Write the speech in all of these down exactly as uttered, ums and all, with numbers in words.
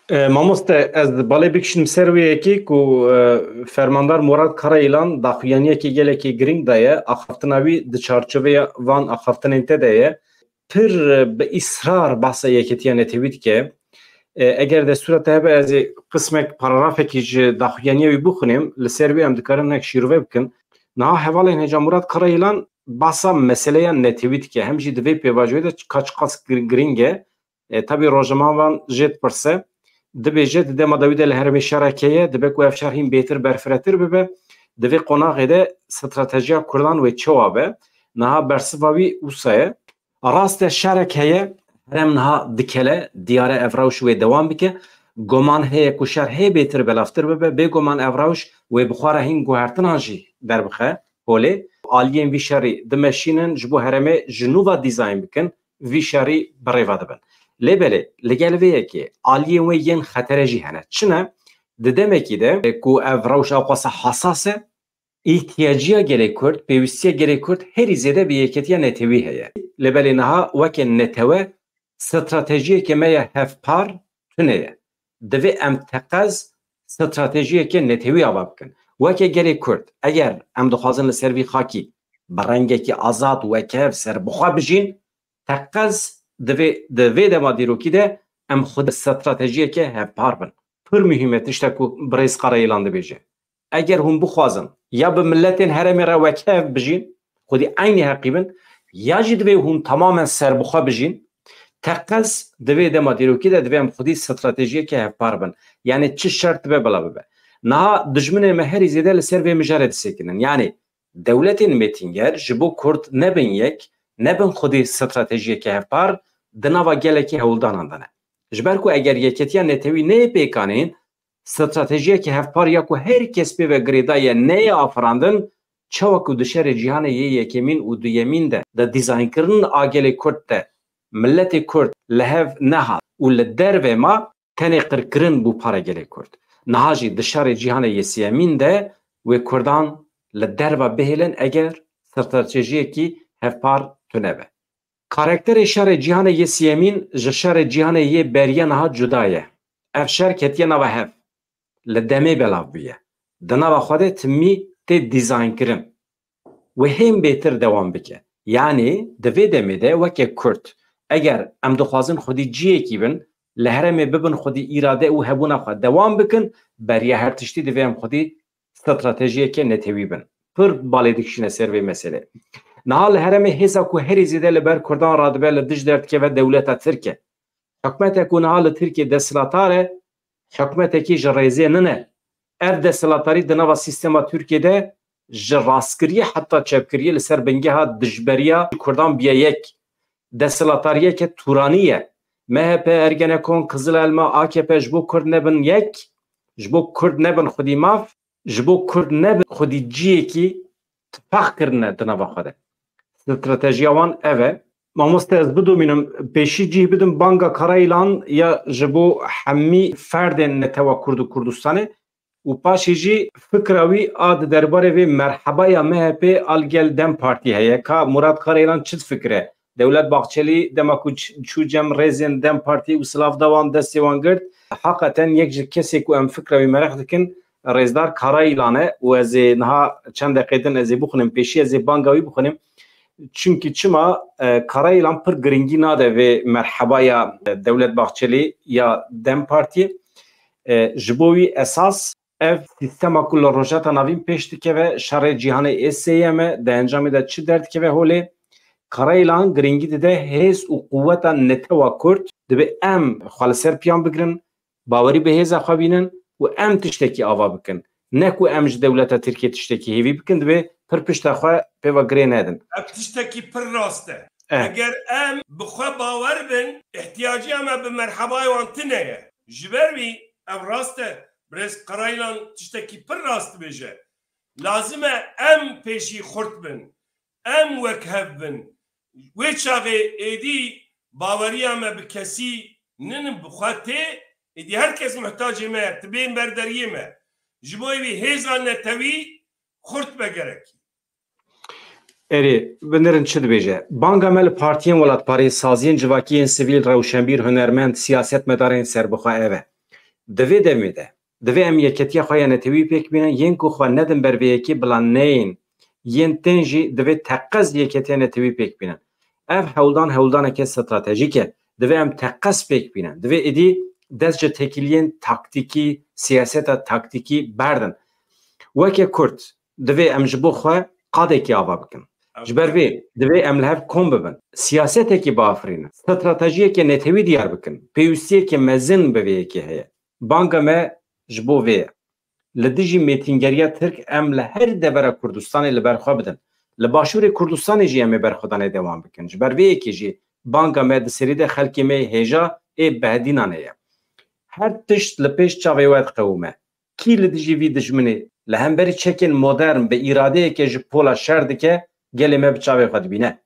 E, mamoste, ez balê bikişînim ser wê yekê ku, e, Fermandar Murat Karayilan daxuyaniyekê gelekê girîng daye. Axaftina wî di çarçoveya van axaftinên te de ye. Pir, e, bi îsrar bahsa yeketiya netewî dike. E, eger destûra te hebe, ez ê qismek paragrafekî ji daxuyaniya wî bixwînim, li ser wî em dikarin hinek şîrove bikin. Niha hevalên hêja Murat Karayilan bahsa meseleya netewî dike. Hem jî di vê pêvajoyê de ka çiqas gir-, girîng e. E, tabî rojnamevan jê dipirse, dibêje di dema dawî de li herêmê şerek heye, dibe ku ev şer hîn bêtir berfiretir bibe, di vê qonaxê de stratejiya Kurdan wê çawa be? Niha bersiva wî wisa ye. Rast e, şerek heye, herêm niha dikele, diyar e ev rewş wê dewam bike. Goman heye ku şer hê bêtir belavtir bibe, bêgoman ev rewş wê bi xwe re hîn guhertinan jî derbixe holê. Aliyên vî şerî dimeşînin, ji bo herêmê ji nû ve dîzayn bikin, vî şerî bi rê ve dibin. Lê belê, li gel vê yekê aliyên wê yên xetere jî hene. Çi ne? Di demekî de, e, ku ev rewş ewqasa hesas e, îhtiyaciya gelê Kurd, pêwîstiya gelê Kurd herî zêde bi yeketiya netewî heye. Lê belê niha weke netewe stratejiyeke me ya hevpar tune ye. Divê em teqez stratejiyeke netewî ava bikin. Weke gelê Kurd, eger em dixwazin li ser vî xakî bi rengekî azad, wekhev, serbixwe bijîn, teqez divê di vê dema dîrokî de em xwe di stratejiyeke hevpar bin. Pir muhîm e tişta ku birêz Karayilan dibêje. Eger hûn bixwazin ya bi miletên herêmê re wekhev bijîn, xwedî eynî heqî bin, ya jî divê hûn tamamen serbixwe bijîn, teqez di vê dema dîrokî de divê em xwedî stratejiyeke hevpar bin. Yanî çi şert dibe bila bibe. Niha dijminên me herî zêde li ser vê mijarê disekinin. Yanî dewletên mêtînger ji bo Kurd nebin yek, nebin xwedî stratejiyeke hevpar, di nava gelekî hewldanan de ne. Ji ber ku eger yeketiya netewî neyê pêkanîn, stratejiyeke hevpar ya ku her kes pê ve girêdaye neyê afirandin, çawa ku di şerê cîhanê yê yekemîn û duyemîn de, de dîzaynkirin a gelê Kurd de, miletê Kurd li hev nehat û li derve ma, tenê qirkirin bû para gelê Kurd. Niha jî di şerê cîhanê yê sêyemîn de wê Kurdan li derve bihêlin eger stratejiyekî hevpar tune be. Karakterê şerê cîhanê yê sêyemîn ji şerê cîhanê yê beriya niha cuda ye. Ev şer ketiye nava hev. Li demê belav bûye. Di nava xwe de timî tê dîzaynkirin. Wê hên bêtir dewam bike. Yanî di vê demê de weke Kurd, eger em dixwazin xwedî ciyekî bin, li herêmê bibin xwedî îrade û hebûna xwe dewam bikin, beriya her tiştî divê em xwedî stratejiyeke netewî bin. Pir balê dikişîne ser vê meselê. Niha li herêmê hêza ku herî zêde li ber Kurdan radibe li dij derdikeve dewleta Tirk e. Hikûmete ku niha li Tirkiyê desthilatdar e, hikûmetekî ji rêzê nine. Ev desthilatdarî di nava sîstema Tirkiyê de ji rastgiriyê heta çepgiriyê li ser bingeha dijberiya Kurdan biye yek. Desthilatdariyeke tûranî ye. M H P, Ergenekon, Qizil Elma, A K P ji bo Kurd nebin yek, ji bo Kurd nebin xwedî maf, ji bo Kurd nebin xwedî ciyekî tifaq kirine di nava xwe de. Stratejiya wan ev e. Mamoste, ez bidomînim, pêşî cih bidim banga Karayilan ya ji bo hemî ferdên netewa Kurd û Kurdistanê û paşê jî fikra wî a di derbarê vê merhebaya M H P a li gel DEM Partî heye. Ka Murat Karayilan çi difikire? Dewlet Bahçelî dema ku ç-, çû cem rêzên DEM Partî û silav da wan, destê wan girt. Heqeten yek ji kesê ku em fikra wî mereq dikin, Rêzdar Karayilan e û ez ê niha çend deqê din ez ê bixwînim, pêşî ez ê banga wî bixwînim. Çimkî çima, e, Karayilan pir giringî nade vê merhebaya, e, Dewlet Bahçelî ya DEM Partî. E, ji bo wî esas ev sîstema ku li Rojhilata Navîn pêş dikeve, şerê cîhanê ê sêyem e, di encamê de çi derdikeve holê? Karayilan giringî dide hêz û quweta netewa Kurd, dibe em xwe li ser piyan bigirin, bawerî bi hêza xwe bînin û em tiştekî ava bikin. Ne ku em ji dewleta Tirkiyê tiştekî hêvî bikin, divê pir pişta xwe pê ve girê nedin. Ev tiştekî pir rast e. Eh. Eger em bi xwe bawer bin, ihtiyaciya me bi merhebayê wan tune ye. Ji ber wî ev rast e, birêz Karayilan tiştekî pir rast dibêje. Lazim e em pêşî xurt bin, em wekhev bin. Wê çaxê êdî baweriya me bi kesî nînin, bi xwe tê, êdî her kes muhtacê me ye, tu bên ber deriyê me. Ji bo wî hêza netewî xurt be gerekî. Erê, binêrin çi dibêje? Banga me li partiyên welatparêz, saziyên civakî, yên sivîl, rewşenbîr, hunermend, siyasetmedarên serbixwe ev e. Di vê demê de, divê em yeketiya xwe ya netewî pêk bînin, yên ku xwe nedin ber vê yekê bila neyên, yên tên jî divê teqez yeketiya netewî pêk bînin. Ev hewldan hewldaneke stratejîk e. Divê em teqez pêk bînin. Divê êdî dest ji têkiliyên taktîkî, siyaseta taktîkî berdin. Weke Kurd, divê em ji bo xwe qadekî ava bikin. Ji ber vê, divê em li hev kom bibin. Siyasetekî biafirînin. Stratejiyeke netewî diyar bikin. Pêwîstiyeke mezin bi vê yekê heye. Banga me ji bo vê ye. Li dijî mêtingeriya Tirk em li her devera Kurdistanê li ber xwe bidin. Li Başûrê Kurdistanê jî em ê berxwedanê dewam bikin. Ji ber vê yekê jî banga me di serî de xelkê me yê hêja ê Behdînanê ye. Her tişt li pêş çavê we diqewime. Kî li dijî vî dijminê li hemberî çekên modern bi îradeyeke ji pola şer dike, gelê me bi çavê xwe dibîne.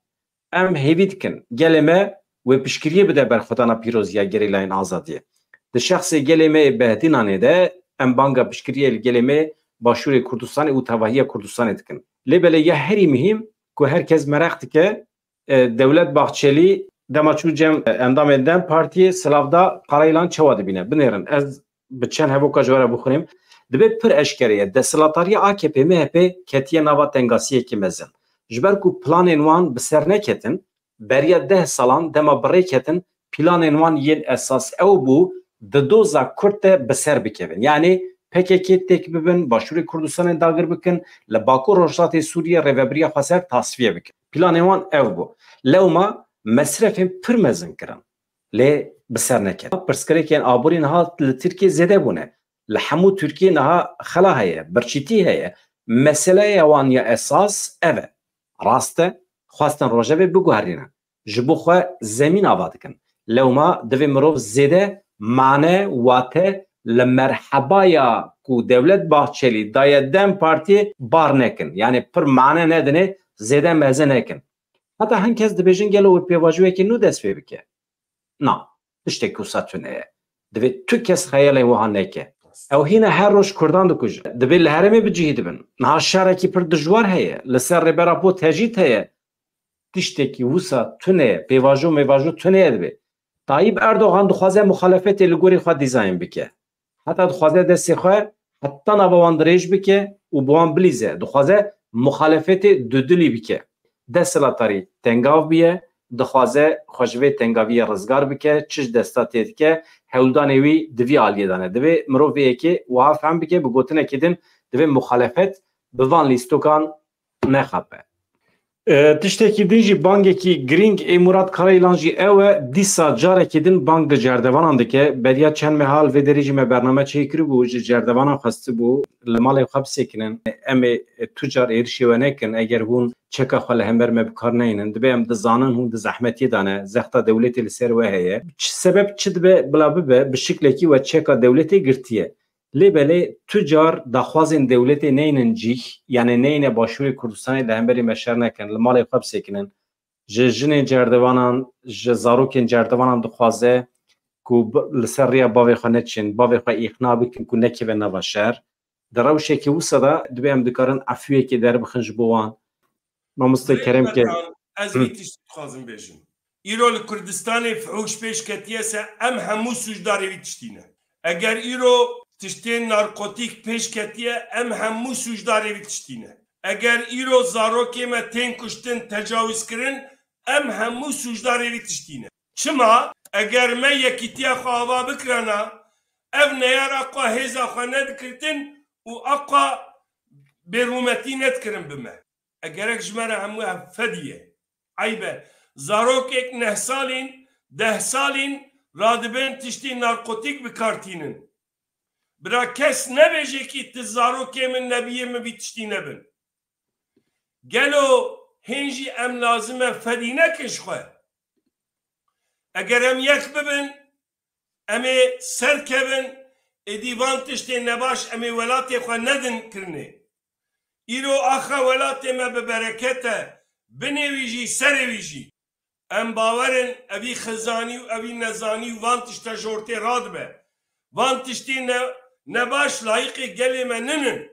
Em hêvî dikin gelê me wê piştgiriyê bide berxwedana pîroziya gerîlayên azadiyê. Di şexsê gelê me yê Behdînanê de em banga piştgiriyê li gelê me Başûrê Kurdistanê û tevahiya Kurdistanê dikin. Lê belê ya herî muhîm ku her kes meraq dike, e, Dewlet Bahçelî dema çû cem, e, endamên DEM Partiyê silav da Karaylan çawa dibîne. Binêrin, ez bi çend hevoka ji we re bixwînim. Dibê pir eşkere ye. Desthilatdariya A K P M H P ketiye nava tengasiyekî mezin. Ji ber ku planên wan bi ser neketin, beriya deh salan dema bi rê ketin, planên wan yên esas ew bû, di doza Kurd de bi ser bikevin. Yanî P K K têk bibin, Başûrê Kurdistanê dagir bikin, li Bakur Rojhilatê Sûriyê rêvebiriya xweser tasfiye bikin. Planê wan ev bû. Lewma mesrefên pir mezin kirin. Lê bi ser neket. Pirsgirêkên aborî niha li Tirkiyê zêde bûne. Li hemû Tirkiyê niha xela heye, birçîtî heye. Meseleya wan ya esas ev e. Rast e, xwestin rojevê biguherînin. Ji bo xwe zemîn ava dikin. Lewma divê mirov zêde mane, wate li merhebaya ku Dewlet Bahçelî daye DEM Partiyê bar nekin. Yanî pir mane nedinê, zêde meze nekin. Heta hin kes dibêjin gelo wê pêvajoyekê nû dest pê bike. Na, tiştek wisa tune ye. Divê tu kes xeyalên wiha neke. Ew hîna her roj Kurdan dikujin. Divê li herêmê bi cihî dibin. Niha şerekî pir dijwar heye. Li ser Rêber Apo tecrîd heye. Tiştekî wisa tune ye. Pêvajo mêvajo tune ye divê. Tayyip Erdogan dixwaze muxalefetê li gorî xwe dîzayn bike. Heta dixwaze destê xwe heta nava wan dirêj bike û bi wan bilîze. Dixwaze muxalefetê dudilî bike. Desthilatdarî tengav bûye, dixwaze xwe ji vê tengaviyê rizgar bike, çi ji desta tê dike, hewldanê wî di vî aliyê de ne. Divê mirov vê yekê wiha fehm bike, bi gotinekê din divê muxalefet bi van lîstokan nexape. E, tiştekî din jî, bangekî girîng ê Murat Karayîlan jî ew e, dîsa carekî din bang li cerdevanan dike. Beriya çend meha li vê derê jî me bername çêkiribû, ji cerdevanan xwestibû li malê xwe bisekinin. Em ê tu car êrişê we nekin, eger hûn çeka xwe li hember me bi kar neynin. Dibê em dizanin hûn di zehmetiyê de ne, zexta dewletê li ser we heye. Çi sebeb çi dibe bila bibe, bi şiklekî we çeka dewletê girtiye. Lê belê tu car daxwazên dewletê neynin cîh, yanî neyne Başûrê Kurdistanê li hemberî me şer nekin, li malê xwe bisekinin. Ji jinên cerdevanan, ji zarokên cerdevanan dixwaze ku bi-, li ser rêya bavê xwe neçin, bavê xwe îqna bikin ku nekeve nava şer. Di rewşekî wisa de dibê em dikarin efûyekê derbixin ji bo wan. Mamoste Kerem ke. Metan, ez Hı. vî tişt dixwazim bêjim. Îro li Kurdistanê fihûş pêş ketiye se, em hemû sûcdarê vî tiştî ne. Eger îro tiştên narkotîk pêş ketiye, em hemû sûcdarê vî tiştî ne. Eger îro zarokê me tên kuştin, tecawîz kirin, em hemû sûcdarê vî tiştî ne. Çima? Eger me yekîtiya xwe ava bikirana, ev neyara xwe hêza xwe nedikirtin û aqwa bêrûmetî nedikirin bi me. E, gerek ji me re hemû ev fedî ye. Eyb e. Zarokek neh salîn, deh salîn radibin tiştê narkotîk bi kar tînin. Bira kes nebêje kî ti zarokê min nebiyê min vî tiştî nebin. Gelo hên jî em lazim e fedî nekin ji xwe? Eger em yek bibin, em ê serkevin, êdî van tiştên nebaş em ê welatê xwe nedin kirinê. Îro axa welatê me bi bereket e, binê wî jî, serê wî jî. Em bawer in evî xizanî û evî nezanî û van tişta ji ortê radibe. Van tiştê ne-, nebaş layîqê gelê me ninin.